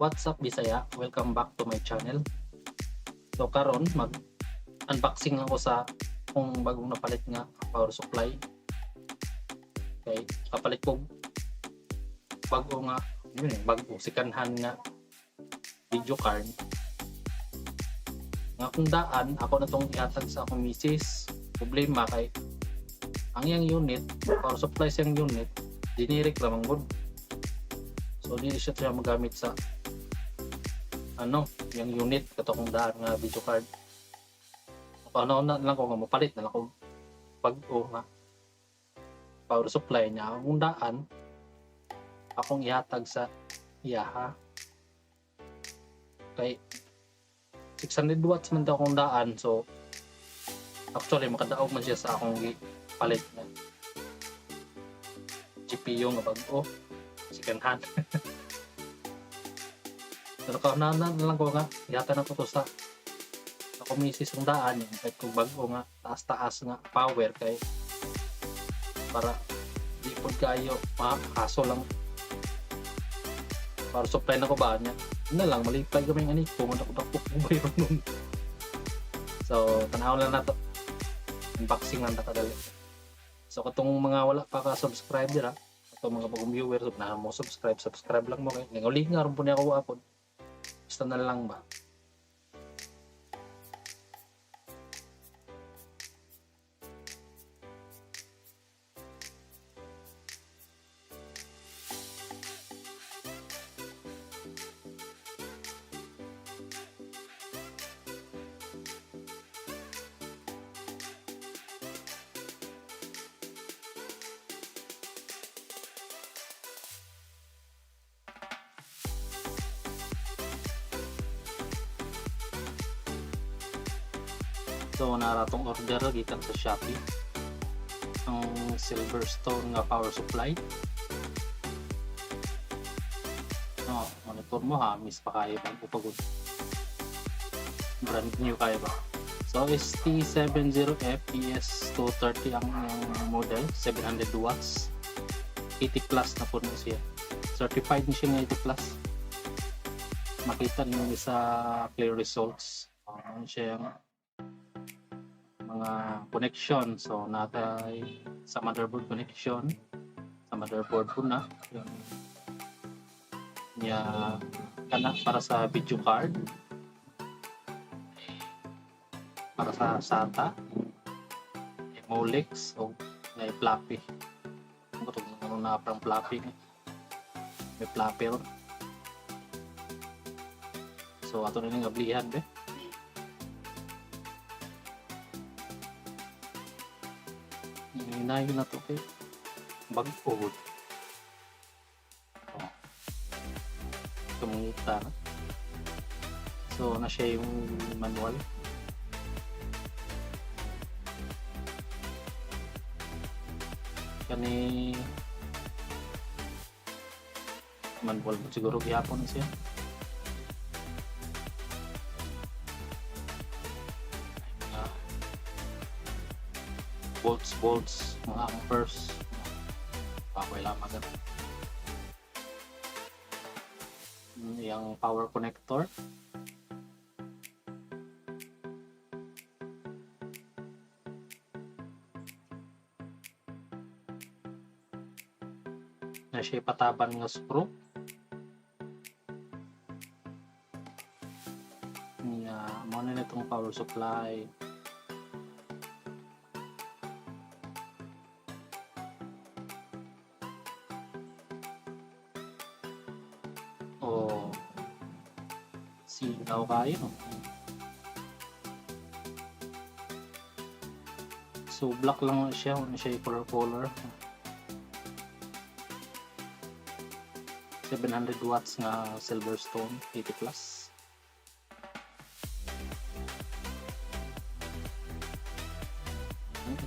What's up, Bisaya? Welcome back to my channel. So karon mag unboxing ako sa akong bagong napalit nga power supply. Kay kapalit ko bago nga yun eh, bago second hand nga video card. Nga kung daan ako na tong ihatag sa akong misis. Problema kay ang iyang unit, power supply siyang unit, generic lamang gud. So dili siya siya magamit sa ano, yung unit kato kong daan nga video card. Ano na lang ko nga mopalit na lang ko bag-o nga power supply niya. Kung daan akong ihatag sa iyaha. Kay 600 watts man daw akong daan, so actually makadaog man siya sa akong gipalit na GPU nga bag-o second hand. Pero na, na lang ko nga ihatag na ko to sa ako misis ang daan yung kahit kung bago nga taas-taas nga power kay para di pod kayo makaso lang para supply na ko ba niya na lang malipay kami ng anik ko dako dako ko bayron nun. So tanaw lang nato, unboxing lang ta kadali. So katong mga wala pa ka subscribe dira, atong mga bagong viewers na mo subscribe, subscribe lang mo kay lingaw-lingaw ron po niya ako apod, basta na lang ba. So nara tong order gikan sa Shopee ang Silverstone nga power supply. No, monitor mo ha, miss pa kayo bago pagod. Brand new kayo ba? So ST70F ES230 ang model, 700 watts. 80 plus na po na siya. Certified na siya nga 80 plus. Makita niyo sa clear results. Ano siya yung mga connection. So natay sa motherboard connection, sa motherboard po na yung niya kana para sa video card, para sa SATA, Molex o may floppy. Ano to, ano na parang floppy, may floppy ron. So ato na ning ablihan be. Hinahin na to kay bag-o. Oh. Tumungita na. So na siya yung manual. Kani manual mo siguro gihapon na siya. Ay, mga volts, volts, mga amperes. Bakoy lamang ganun. Yung power connector. Na siya pataban nga screw. Nga, mao na itong power supply. O singaw kayo, no? So black lang na siya, wala siya color color. 700 watts nga Silverstone 80 plus.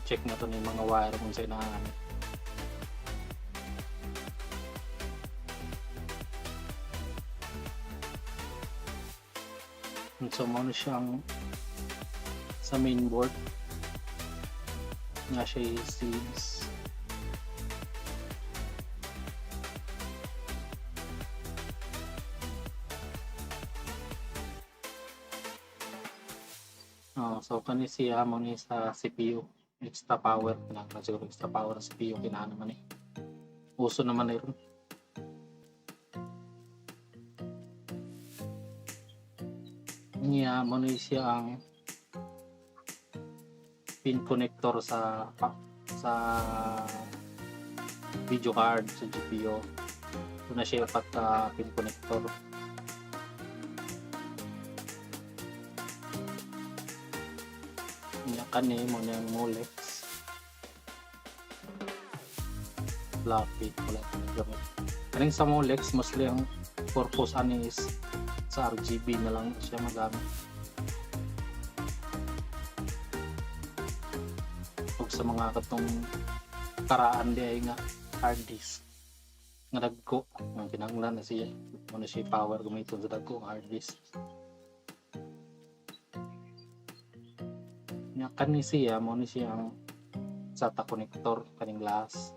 Check na to ni mga wire kung sa inaan. So mo na siyang sa main board nga siya yung seeds. So kani siya mo ni sa CPU extra power, kinahanglan siguro extra power sa CPU, kinahanglan naman eh. Uso naman na ron. Niya mo ni siya ang pin connector sa video card sa GPU. Ito na siya upat pin connector. Niya kani mo niyang Molex floppy, wala ko gamit. Kaning sa Molex, mostly ang purpose ani is sa RGB na lang siya magamit. Ug sa mga katong karaan di ay nga hard disk nga dagko ang kinahanglan na siya mo na siya power gamiton sa dagko nga hard disk. Nya kani siya mo ni siya ang SATA connector kaning glass.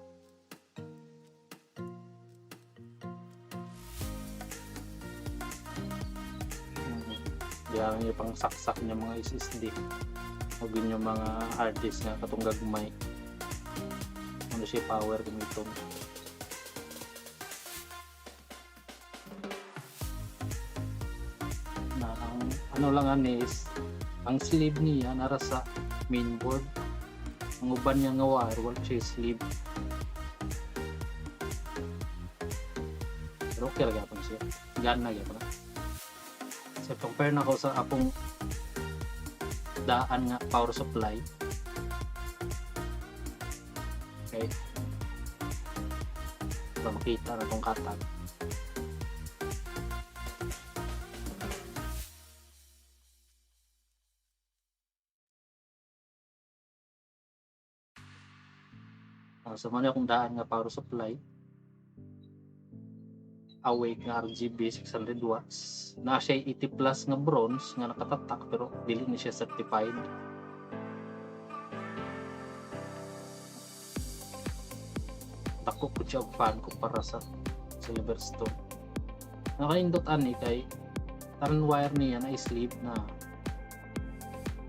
Diyan yung pang saksak niya mga SSD o yun yung mga hard disk nga katong gagmay, ano siya power gamiton na ang ano lang ani is ang sleeve niya nara sa mainboard. Ang uban niya nga wire wala siya sleeve, pero okay ra gyapon siya, gana gyapon na. So compare na ko sa akong daan nga power supply. Okay, para makita na itong katag. So mao akong daan nga power supply, Awake nga RGB 600 watts na siya, 80 plus nga bronze nga nakatatak, pero dili ni siya certified. Dako ko siya og fan kumpara sa Silverstone. Nakaindot ani kay tanan wire niya na sleeve na,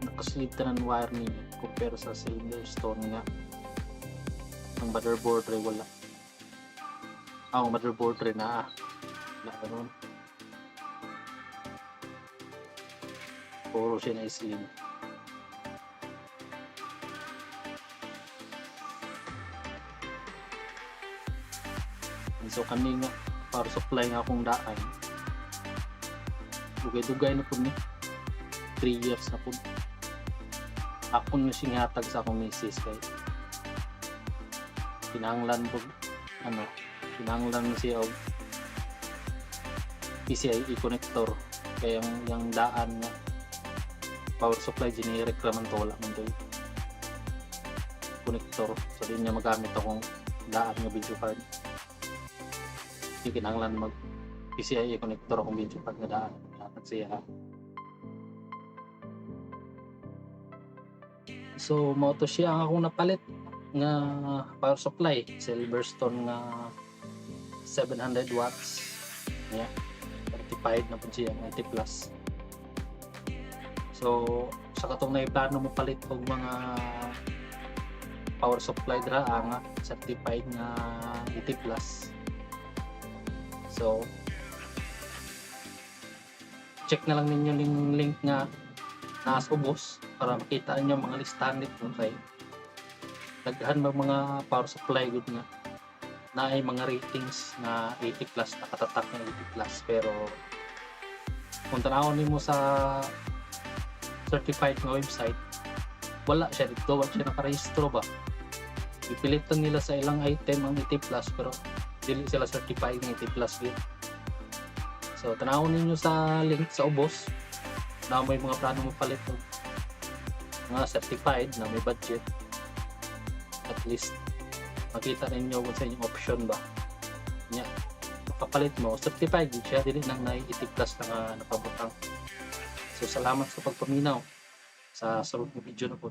naka-sleeve tanan wire niya compare sa Silverstone nga ang motherboard rin wala. Ang motherboard rin na wala ganun, puro siya na sleeve. So kani nga power supply nga akong daan, dugay-dugay na pud ni, 3 years na pud. Ako na siyang hatag sa akong misis kay kinahanglan pud ano, kinahanglan na siya og PCIe connector kaya yung daan nga power supply generic raman to, wala man to connector, so di niya magamit akong daan nga video card. Di kinahanglan mag PCIe connector akong video card nga daan, dapat siya. So mao to siya ang akong napalit nga power supply, Silverstone nga 700 watts. Yeah, certified na pud siya 90 plus. So sa katong naiplano mo palit og mga power supply dira nga certified nga 80 plus, so check na lang ninyo yung link nga nasa ubos para makita niyo mga listahan dito kay daghan ba mga power supply gud nga naay mga ratings na 80 plus, nakatatak na 80 plus, pero kung tanawon nimo sa certified nga website, wala siya dito, wala siya nakarehistro ba. Ipilitan nila sa ilang item ang 80 plus pero dili sila certified ng 80 plus gid. So tanawon ninyo sa link sa ubos na may mga plano mo palit og mga certified na may budget, at least makita ninyo kung sa inyong option ba nya makapalit mo certified gid siya, dili nang na 80 plus na nga nakabutang. So salamat sa pagpaminaw, sa sunod na video na po.